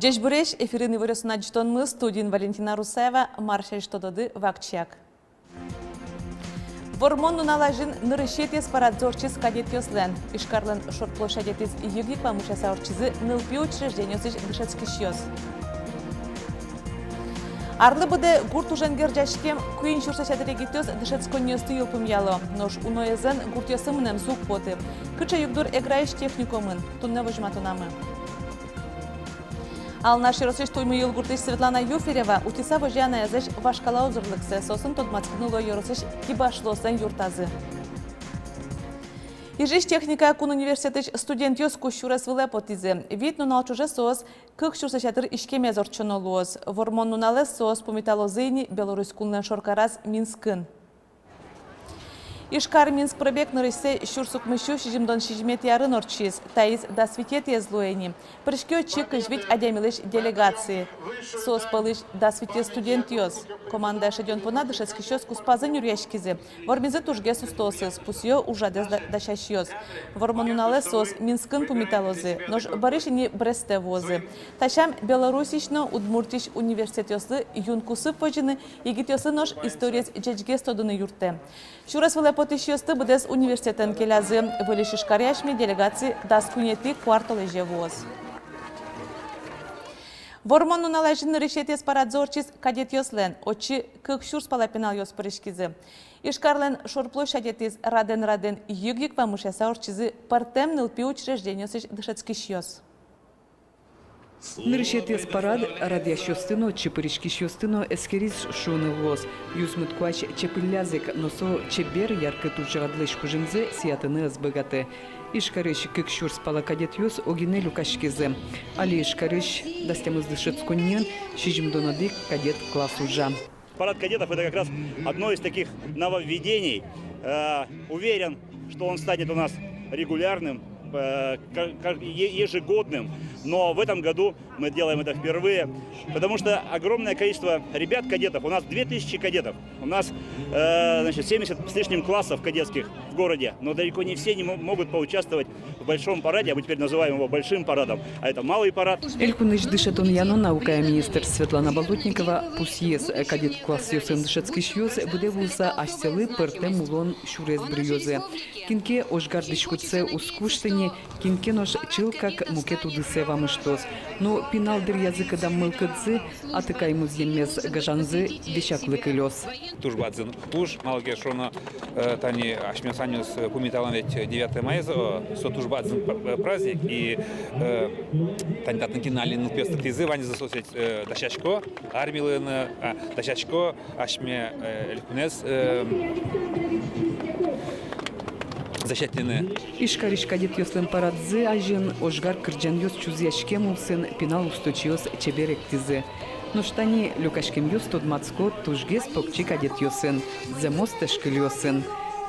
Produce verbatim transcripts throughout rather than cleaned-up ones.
Ӟечбуресь! Эфирын иворъёсын ӝытонмы, студиын Валентина Русаева. Мар сярысь тододы вакчияк. Вормон нунал азьын нырысетӥез парадзы ортчиз кадетъёслэн. Ижкарлэн шор площадетӥз йыг-йыг вамышъяса ортчизы нылпи учреждениосысь дышетскисьёс. Арлы быдэ гурт ужен герӟаськем куинь сюрсэсь ятыр егитъёс дышетсконниосты йылпумъяло. Нош уноезлэн гуртъёсы мынэмзы уг поты. Кыӵе югдур Эграысь техникумын? Туннэ возьматонамы. Алнаш ёросысь Туймыйыл гуртысь Светлана Юферева утиса возе анаезлэсь вашкала узырлыксэ. Соосын тодматскыны луэ ёросысь кибашлыослэн юртазы. Ижысь техника кун университетысь студентъёс кузь сюрес вылэ потӥзы. Вить нунал ӵоже соос кык сюрсэсь ятыр иськемез ортчоно луоз. Вормон нуналэз соос пумиталозы ини Беларусь кунлэн шоркараз Минскын. Ижкар-Минск пробег нырысьсэ сюрс укмыссю сизьымдон сизьыметӥ арын ортчиз. Таиз дас витетӥез луэ ини. Пыриське отчы кызь вить адямилэсь делегация. Соос пӧлысь дас витьтон студентъёс. Командае шедён понна дышетскисьёс куспазы нюръяськизы. Вормизы тужгес устоосыз, пусъё ужрадэз да-, дасясьёс. Вормон нуналэз соос Минскын пумиталозы, нош бӧрысь ини Брестэ вуозы. Та сям Беларусьысь но Удмуртиысь университетъёслы юн кусып возьыны, егитъёслы нош историез ӟечгес тодыны юрттэ. Сюрес вылэ потӥсьёсты быдэс университетэн келязы. Выльысь Ижкаре асьме делегация дас куинетӥ куартолэзе вуоз. Вормон нунал азьын нырысетӥез парадзы ортчиз кадетъёслэн. Отчы кык сюрс пала пиналъёс пыриськизы. Ижкарлэн шор площадетӥз радэн-радэн, йыг-йыг вамышъяса ортчизы пӧртэм нылпи учреждениосысь дышетскисьёс. Нырысетӥез парад радъясьёсты но, отчы пыриськисьёсты но эскериз шуыны луоз. Юзмыт куазь чепыллязы ик, но со чебер, яркыт ужрадлэсь кужымзэ сиятыны ӧз быгаты. Ижкарысь кык сюрс пала кадетъёс огинэ люкаськизы. Али Ижкарысь дас тямыс дышетсконниын сизьымдон одӥг кадет класс ужа. Парад кадетов — это как раз одно из таких нововведений. Э, уверен, что он станет у нас регулярным, э, ка-, ка-, е-, ежегодным. Но в этом году мы делаем это впервые, потому что огромное количество ребят, кадетов, у нас две тысячи кадетов, у нас, э, значит, семьдесят с лишним классов кадетских в городе, но далеко не все не мо-, могут поучаствовать в большом параде, а мы теперь называем его большим парадом, а это малый парад. Элькунысь дышетонъя но наукая министр Светлана Болотникова пусйиз: кадет классъёсын дышетскисьёс быдэ вуыса асьсэлы пӧртэм улон сюрес быръёзы. Кин ке ожгар дӥськутсэ уз кушты ни, кин ке нош чылкак мукет удысэ вамыштоз. Но пинал дыръязы кыдам мылкыдзы, атыкай музъеммес гажанзы весяклы кылёз. Туж бадӟым уж, малы ке шуоно, э, тани асьмеос аньыс, э, пумиталом ведь девятое мая, э, со туж бадӟым п-, э, праздник, и, э, тани татын кин али нылпиос лыктӥзы, ваньзы соос ведь, э, дасясько армилы но, а, дасясько асьме, э, элькунэз, э, защититьыны. Ижкарысь кадетъёслэн парадзы азьын ожгар кырӟанъёс чузъяськем улсын пинал усточиос чебер эктӥзы. Нош тани люкаськемъёс тодматско тужгес покчи кадетъёсын, зэмос тэшкыльёсын.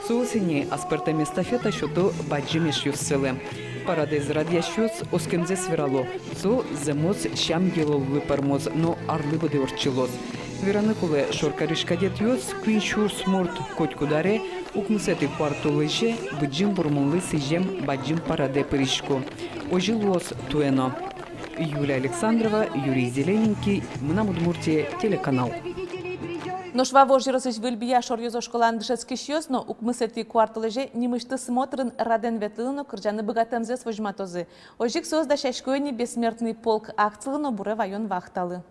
Соос ини аспӧртэм эстафета сёто бадӟым эшъёссылы. Парадэз радъясьёс оскемзэс верало: со зэмос сям-йылоллы пӧрмоз но арлы быдэ ортчылоз. Вераны кулэ, шоркарысь кадетъёс, куинь сюрс мурт, котькуд аре укмысэтӥ куартолэзе Быдӟым Вормонлы сӥзем бадӟым парадэ пырисько. Озьы луоз туэ но. Юлия Александрова, Юрий Зелененький, «Мынам Удмуртие» телеканал. Нош Вавож ёросысь Выль Бия шоръёзо школаын дышетскисьёс но укмысэтӥ куартолэзе нимысьтыз смотрын радэн ветлыны но кырӟаны быгатэмзэс возьматозы. Озьы ик соос дасясько ини «Бессмертный полк» акцилы но буре ваён вахталы.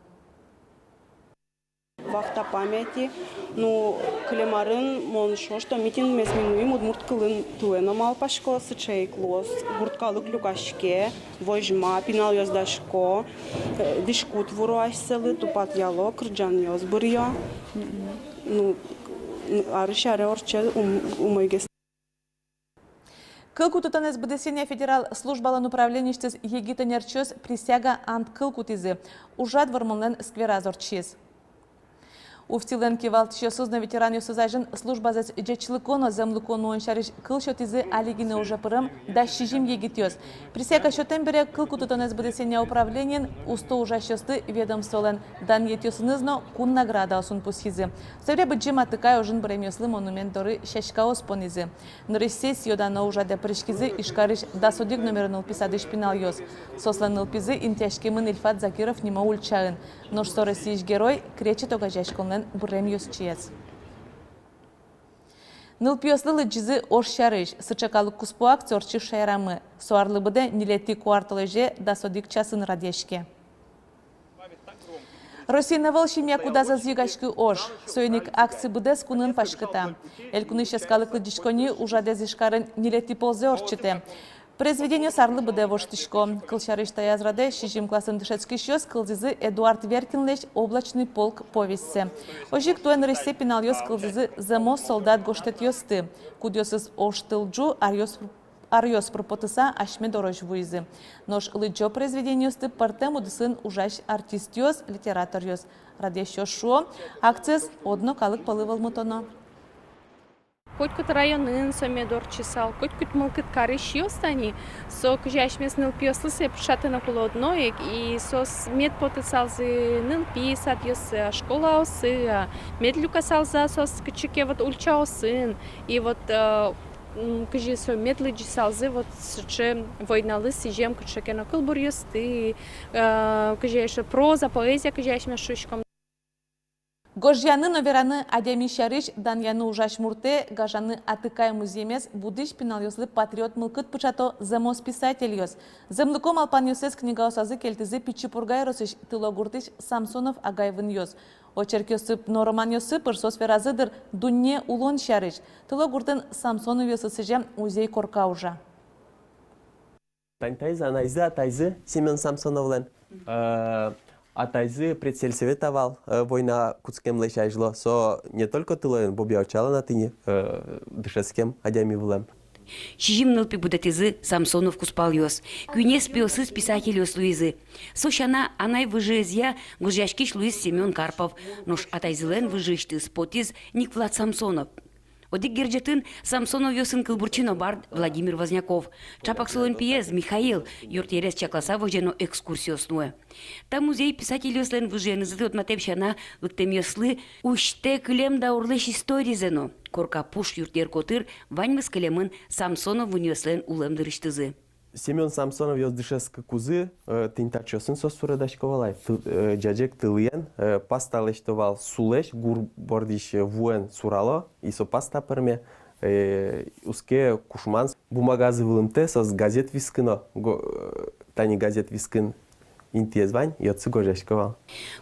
Вахта памяти. Ну, кылем арын мон шуо, что митингмес ми нуим удмурт кылын, туэ но малпасько, сыӵе ик луоз. Гурт калык люкаське, возьма, пиналъёс дасясько, э, дӥськут вуро асьсэлы, тупатъяло, кырӟанъёс быръё. Ну, арысь аре ортче ум-, умойгес. Кыл кутытонэз быдэсъянъя федерал службалэн управлениысьтыз егит ӧнерчиос присяга, ант кыл кутӥзы. Ужрад Вормонлэн сквераз ортчиз. УФСИН-лэн кивалтӥсьёсыз но ветеранъёсыз азьын службазэс ӟечлыко но зэмлыко нуон сярысь кыл сётӥзы али гинэ уже пырем дас сизьым егитъёс. Присяга сётэм бере кылкутытонэз быдэсъя управлениын усто ужасьёсты ведомстволэн данъетъёсыныз но кун наградаосын пусйизы. Собере Быдӟым Атыкай ожын быремъёслы монумент доры сяськаос понӥзы. Нырысь сессио-дано ужрадэ пыриськизы Ижкарысь дас одӥг номеро нылпи садысь пиналъёс. Соослэн нылпизы интыяськемын Ильфат Закиров нимо ульчаын. Нош со Россиысь Герой, «Кречет» огазеяськонлэн быремъёсчиез. Нылпиослы лыдӟизы ож сярысь. Сыӵе калык куспо акция ортчиз шаерамы. Со арлы быдэ ньылетӥ куартолэзе дас одӥг часын радъяське. Россиын ӧвӧл семья, кудаз ӧз йыгаськы ож. Соин ик акция быдэс кунын паськыта. Элькунысь йӧскалык лыдӟиськонни ужрадэз Ижкарын ньылетӥ ползэ ортчытэ. Произведениос арлы быдэ воштӥсько. Кылсярысь, таяз радэ сизьым классын дышетскисьёс кылзӥзы Эдуард Веркинлэсь «Облачный полк» повестьсэ. Озьы ик туэ нырысьсэ пиналъёс кылзӥзы «Зэмос солдат» гожтэтъёсты, кудъёсыз ож тыл ӝу аръёс аръёс пыр потыса асьме дорозь вуизы. Нош лыдӟо произведениосты пӧртэм удысын ужась артистъёс, литераторъёс. Радъясьёс шуо, акциез одно калык пӧлы вӧлмытоно. Котькуд районын со мед ортчысал, котькуд мылкыд карисьёс тани, со кызьы асьмес нылпиослы сое пыӵатыны кулэ одно ик, и соос мед потысалзы нылпи садъёсы, школаосы, мед люкасалзы соос кыӵе ке вот ульчаосын, и вот, э, м, кызьы со мед лыдӟысалзы вот сыӵе войналы сӥзем кыӵе ке но кылбуръёсты, э, кызьы эшшо проза, поэзия, кызьы асьмеос шуиськом. Гожъяны но вераны адями сярысь, данъяны ужась муртэ, гажаны атыкай музъемез будӥсь пиналъёслы патриот мылкыд пыӵато зэмос писательёс. Зэмлыко малпанъёссэс книгаосазы кельтӥзы Пичи Пурга ёросысь Тыло гуртысь Самсонов агай-вынъёс. Очеркъёссы но романъёссы пыр соос веразы дыр дунне улон сярысь. Тыло гуртын Самсоновъёслы сӥзем музей корка ужа. Тань таиз анайзы, атайзы Семён Самсоновлэн. Э, атайзы предсельсовета вал, э, война кутскемлэсь азьло. Со не только Тылоын, Бобья-Учалын тӥни, э, дышетскем адями вылэм. Сизьым нылпи будэтӥзы Самсонов кузпалъёс. Куинез пиосыз писательёс луизы. Со сяна, анай выжыезъя гожъяськись луиз Семён Карпов, нош атайзылэн выжыысьтыз потӥз Никвлад Самсонов. Одӥг герӟетын Самсоновъёсын кылбурчи но бард Владимир Возняков. Ӵапак солэн пиез Михаил юртъерез чакласа возе но экскурсиос нуэ. Та музей писательёслэн выжыенызы тодматэм сяна, лыктэмъёслы усьтэ кылем даурлэсь историзэ но. Корка пуш юртъер котыр ваньмыз кылемын Самсонов вынъёслэн улэм дырысьтызы. Семён Самсоновъёс дышетскыкузы, э, тӥни таӵеосын соос суредасько вал ай. Тыл-, э, ӟаӟег тылын, э, паста лэсьто вал сулэсь, гур бордысь, э, вуэн сурало, и со паста пӧрме, э, уз ке кушман. Бумагазы вылымтэ соос газет вискын но, го-, э, тани газет вискын интыез вань, и отчы гожъясько вал.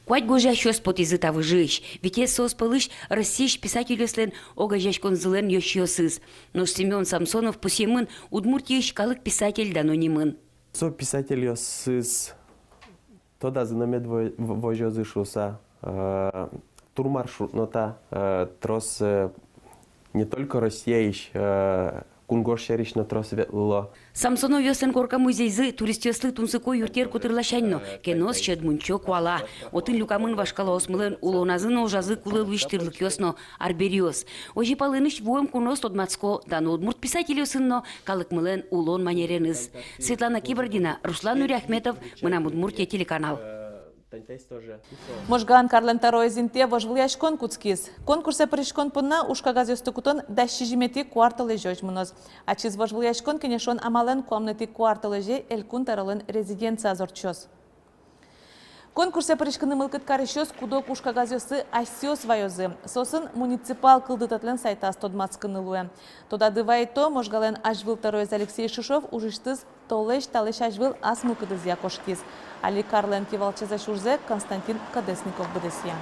Куать гожъясьёс потӥзы та выжыысь, витез соос пӧлысь Россиысь писательёслэн огазеяськонзылэн ёзчиосыз. Нош Семён Самсонов пусъемын Удмуртиысь калык писатель дано нимын. Со писательёсыз тодазы но мед во-, в-, возёзы шуыса, э, турмар шуыт но та, э, трос, э, не только Россиысь, э, кунгож сьӧрысь но трос ветлыло. Самсоновъёслэн корка музейзы туристъёслы тунсыко юртъер котыр ласянь но, кенос сьӧд мунчо куала. Отын люкамын вашкалаосмылэн улоназы но ужазы кулэ луись тырлыкъёс но арбериос. Озьы палэнысь вуэм куноос тодматско дано удмурт писательёсын но калыкмылэн улон манереныз. Светлана Кибардина, Руслан Нуриахметов, «Мынам Удмуртие» телеканал. Можгаын карлэн тӧроез интые вожвылъяськон кутскиз. Конкурсэ пыриськон понна ужкагазъёсты кутон дас сизьыметӥ куартолэзе озьмыноз. Ачиз вожвылъяськон кенешон амалэн куамынэтӥ куартолэзе Элькун тӧролэн резиденцияз ортчоз. Конкурсэ пыриськыны мылкыд карисьёс куд-ог ужкагазъёсты асьсэос ваёзы. Соосын муниципал кылдытэтлэн сайтаз тодматскыны луэ. Тодады вайто, Можгалэн азьвыл тӧроез Алексей Шишов ужысьтыз толэзь талэсь азьвыл ас мылкыдызъя кошкиз. Али карлэн кивалтӥсезлэсь ужзэ Константин Кодесников быдэсъя.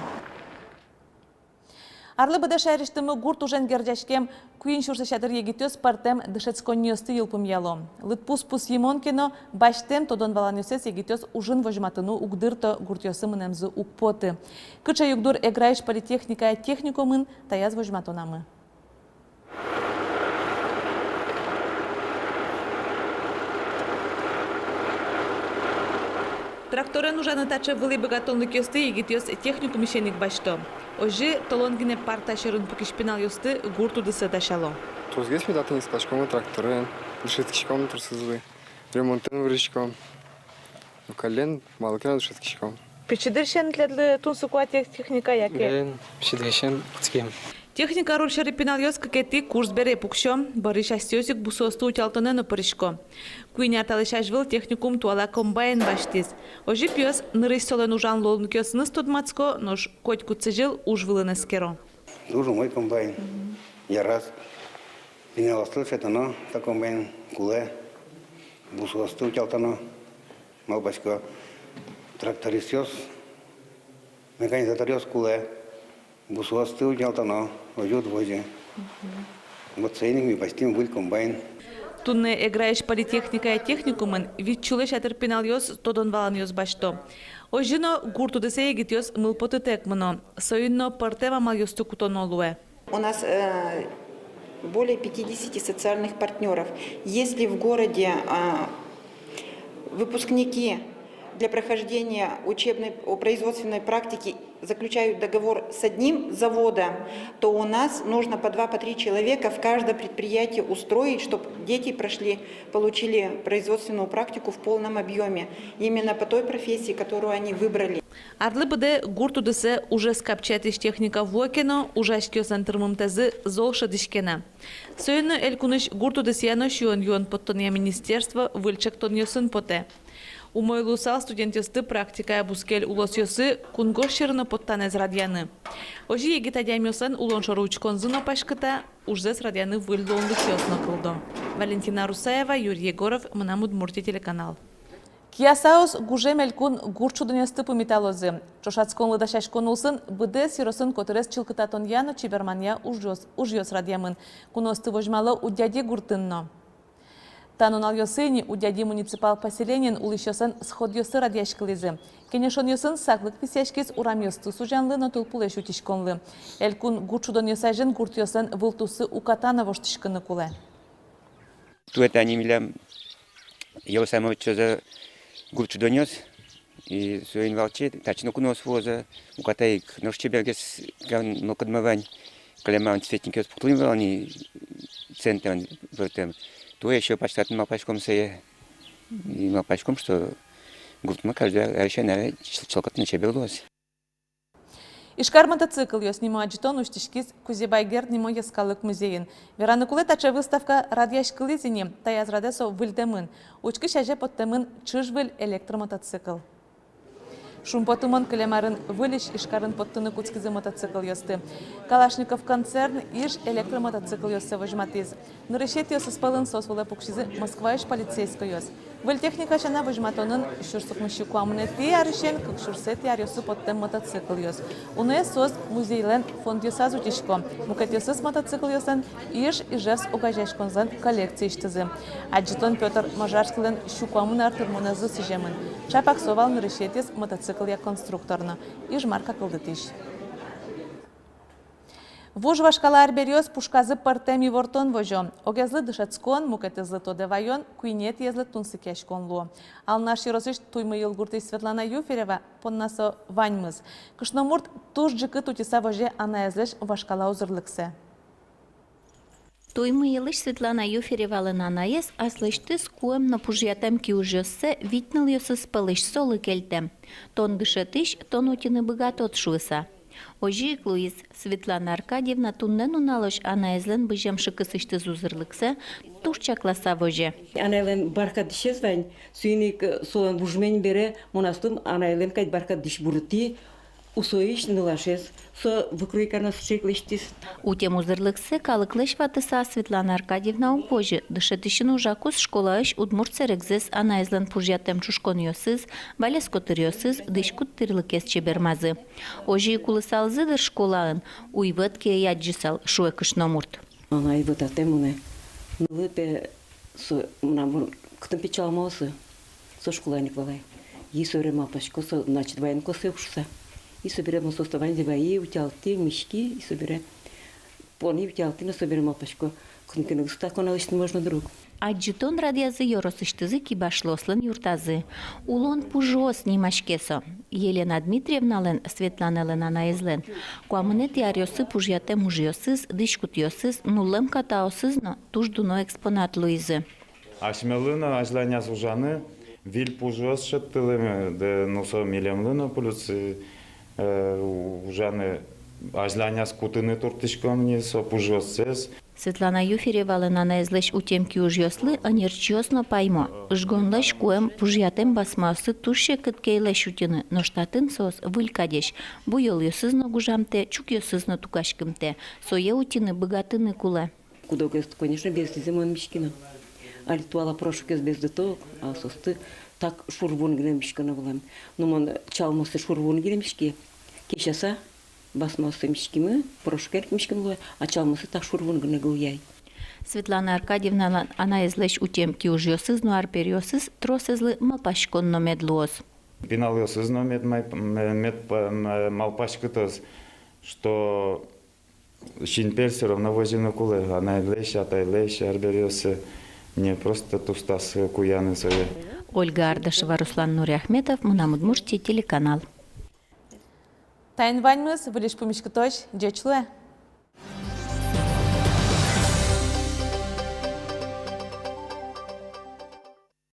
Арлы быдэ шаерысьтымы гурт ужен герӟаськем куинь сюрслэсь ятыр егитъёс пӧртэм дышетсконниосты йылпумъяло. Лыдпус пусйымон ке но, басьтэм тодон-валанъёссэс егитъёс ужын возьматыны уг дырто, гуртъёсы мынэмзы уг поты. Кыӵе югдур Эграысь политехникая техникумын, таяз возьматонамы. Тракторен ужаны таӵе вылӥ быгатонлыкъёсты егитъёс техникумысен ик басьто. Озьы толон гинэ парта сьӧрын пукись пиналъёсты гурт удысэ дасяло. Тросгес ми татын исаласьком тракторен, дышетскиськом тросэзлы, ремонтэн выриськом. Ну, каллен малы ке но дышетскиськом. Пичи дырысен тӥледлы тунсыко-а тех-, техника, яке? Бен, пичи дырысен кутскем. Техника руль сьӧры пиналъёс кыкетӥ курс бере пуксё. Бӧрысь асьсэос ик бусыосты утялтонэ но пырисько. Куинь ар талэсь азьвыл техникум туала комбайн басьтӥз. Озьы пиос нырысь солэн ужан луонлыкъёсыныз тодматско, нош котькуд сӥзьыл уж вылын эскеро. Туж умой комбайн. Яраз. Пиналъёсты дышетоно та комбайн кулэ. Бусыосты утялтоно. Малпасько, трактористъёс, механизаторъёс кулэ. Бусыосты утялтоно, озьы уд возе. Вот соин ик ми басьтӥм выль комбайн. Туннэ Эграысь политехникая техникумын вить сюлэсь ятыр пиналъёс тодон-валанъёс басьто. Озьы но гурт удысэ егитъёс мылпотытэк мыно. Соин но пӧртэм амалъёсты кутоно луэ. У нас, э, более пятидесяти социальных партнёров. Если в городе, а, выпускники для прохождения учебной, о, производственной практики заключают договор с одним заводом, то у нас нужно по два, по три человека в каждое предприятие устроить, чтоб дети прошли, получили производственную практику в полном объёме, именно по той профессии, которую они выбрали. Арлы быдэ гурт удысэ ужез капчиятӥсь техника вуэ ке но, ужась киослэн тырмымтэзы зол шӧдӥське на. Соин но элькунысь гурт удысъя но сиён-юон поттонъя министерство выль ӵектонъёсын потэ. Умой луысал студентъёсты практикая бускель улосъёсы кунгож сьӧры но поттанэз радъяны. Озьы егит адямиослэн улон шоры учконзы но паськыта, ужзэс радъяны выль луонлыкъёс но кылдо. Валентина Русаева, Юрий Егоров, «Мынам Удмуртие» телеканал. Киясаос гужем элькун гурт шудонъёсты пумиталозы. Ӵошатсконлы дасяськон улсын быдэс ёросын котырес чылкытатонъя но чеберманъя ужъёс, ужъёс радъямын. Куноосты возьмало Удяди гуртын но. Та нуналъёсы ини Удяди муниципал поселениын улӥсьёслэн сходъёссы радъяськылӥзы. Кенешонъёсын саклык висъяськиз урамъёсты сузянлы но тылпулэсь утиськонлы. Элькун гурт шудонъёс азьын гуртъёслэн вылтуссы уката но воштӥськыны кулэ. Туэ тани милям ёросамы ортчозы гурт шудонъёс, и соин валче татчы но куноос вуозы, уката ик нош чебергес, кан но кадь ма вань, кылем арын цветникъёс пуктылӥм вал ни центрын пӧртэм. Туэ ещё паськытатыны малпаськом сое, и малпаськом, что гуртмы каждый арысен аре чыл-, чылкыт но чебер луоз. «Ижкар мотоциклъёс» нимо адӟытон усьтӥськиз Кузебай Герд нимо йӧскалык музейын. Вераны кулэ, таӵе выставка радъяськылӥз ини, таяз радэ со выльдэмын. Учкись азе поттэмын ӵыжвыль электромотоцикл. Шумпотымон, кылем арын выльысь Ижкарын поттыны кутскизы мотоциклъёсты. «Калашников» концерн Иж электромотоциклъёссэ возьматӥз. Нырысетӥосыз пӧлын соос вылэ пуксизы Москваысь полицейскойёс. Выль техника сяна возьматонын сюрс укмыссю куамынэтӥ арысен кык сюрсэтӥ аръёсы поттэм мотоциклъёс. Уноез соос музейлэн фондъёсаз утисько. Мукетъёсыз мотоциклъёслэн Иж-Ижевск огазеяськонзылэн коллекциысьтызы. Адӟытон Пётр Можарскийлэн сю куамын ар тырмонэзлы сӥземын. Чапак со вал нырысетӥез мотоциклъя конструктор но Иж марка кылдытӥсь. Вуж вашкала арбериос пушказы пӧртэм ивортон возё. Огезлы дышетскон, мукетызлы тодэ ваён, куинетӥезлы тунсыкъяськон луо. Алнаш ёросысь Туймыйыл гуртысь Светлана Юферева понна со ваньмыз. Кышномурт туж ӝикыт утиса возе анаезлэсь вашкала узырлыксэ. Туймыйылысь Светлана Юферевалэн анаез аслэсьтыз куэм но пужъятэм киужъёссэ вить нылъёсыз пӧлысь солы кельтэм. Тон дышетӥсь, тон утьыны быгатод шуыса. Озьы ик луиз, Светлана Аркадьевна туннэ нуналозь анаезлэн бызем шыкысысьтыз узырлыксэ туж чакласа возе. Анаелэн бархат дӥсез вань, соин ик солэн вужмем бере мон аслым анаелэн кадь бархат дӥсь бурытӥ, усоысь нылашез, со выкройка но сыӵе ик лэсьтӥз. Утем узырлыксэ калыклэсь ватыса Светлана Аркадьевна уг возьы, дышетӥсьын ужакуз школаысь удмурт сэрегзэс анаезлэн пужъятэм ӵушконъёсыз, валес котыръёсыз, дӥськут тӥрлыкез чебермазы. Озьы ик улысалзы, дыр, школаын, уйвӧт ке ӧй адӟысал, шуэ кышномурт. Ага, уйвӧтатэ монэ. Нылы, пе, со, мынам вон, кытын пичалмоосы, со школаын ик вал ай. И собере малпасько, со, значит, ваен косэ ук шуса. И собере мон сое ваньзэ вайи, утялтӥ, миськи, и собере пони, утялтӥ но, собере малпасько, кытын ке но ыстатскон лэсьтыны можно, дыр, ук. Адӟытон радъязы ёросысьтызы кибашлыослэн юртазы. «Улон пужыос» нимаське со. Елена Дмитриевналэн, Светланалэн анаезлэн, куамынэтӥ аръёсы пужъятэм ужъёсыз, дӥськутъёсыз, нуллэм катаосыз но туж дуно экспонат луизы. Асьмелы но азьланяз ужаны, выль пужъёс шедьтылӥмы, да, ну, со милемлы но плюс, э, ужаны, азьланяз кутыны туртӥськом ни со пужъёссэс. Светлана Юферевалэн анаезлэсь утем киужъёслы ӧнерчиос но паймо: ыжгонлэсь куэм пужъятэм басмаосты туж секыт кейлэсь утьыны, нош татын соос выль кадесь: буёлъёсыз но гужамтэ, чукъёсыз но тукаськымтэ. Сое утьыны быгатыны кулэ. Куд-огез, конечно, бездӥзы мон миськыны. Али туала порошокез бездыто, а соосты так шур вуын гинэ миськоно вылэм. Ну, мон чалмаосты шур вуын гинэ миськи, кесяса басмаосты миськимы, порошокез миськыны луэ, а чалмаосты так шур вуын гинэ гылъяй. Светлана Аркадьевналэн анаезлэсь утем киужъёсыз но арбериосыз тросэзлы малпаськон но мед луоз. Пиналъёсыз но мед май-, м-, мед па-, м-, малпаськытоз, что синпель всё равно возьыны кулэ, анаезлэсь, атайлэсь арбериоссэ, не просто тустаз куяны сое. Ольга Ардашева, Руслан Нуриахметов, «Мынам Удмуртие» телеканал. Таин ваньмыз, выльысь пумиськытозь, ӟеч луэ.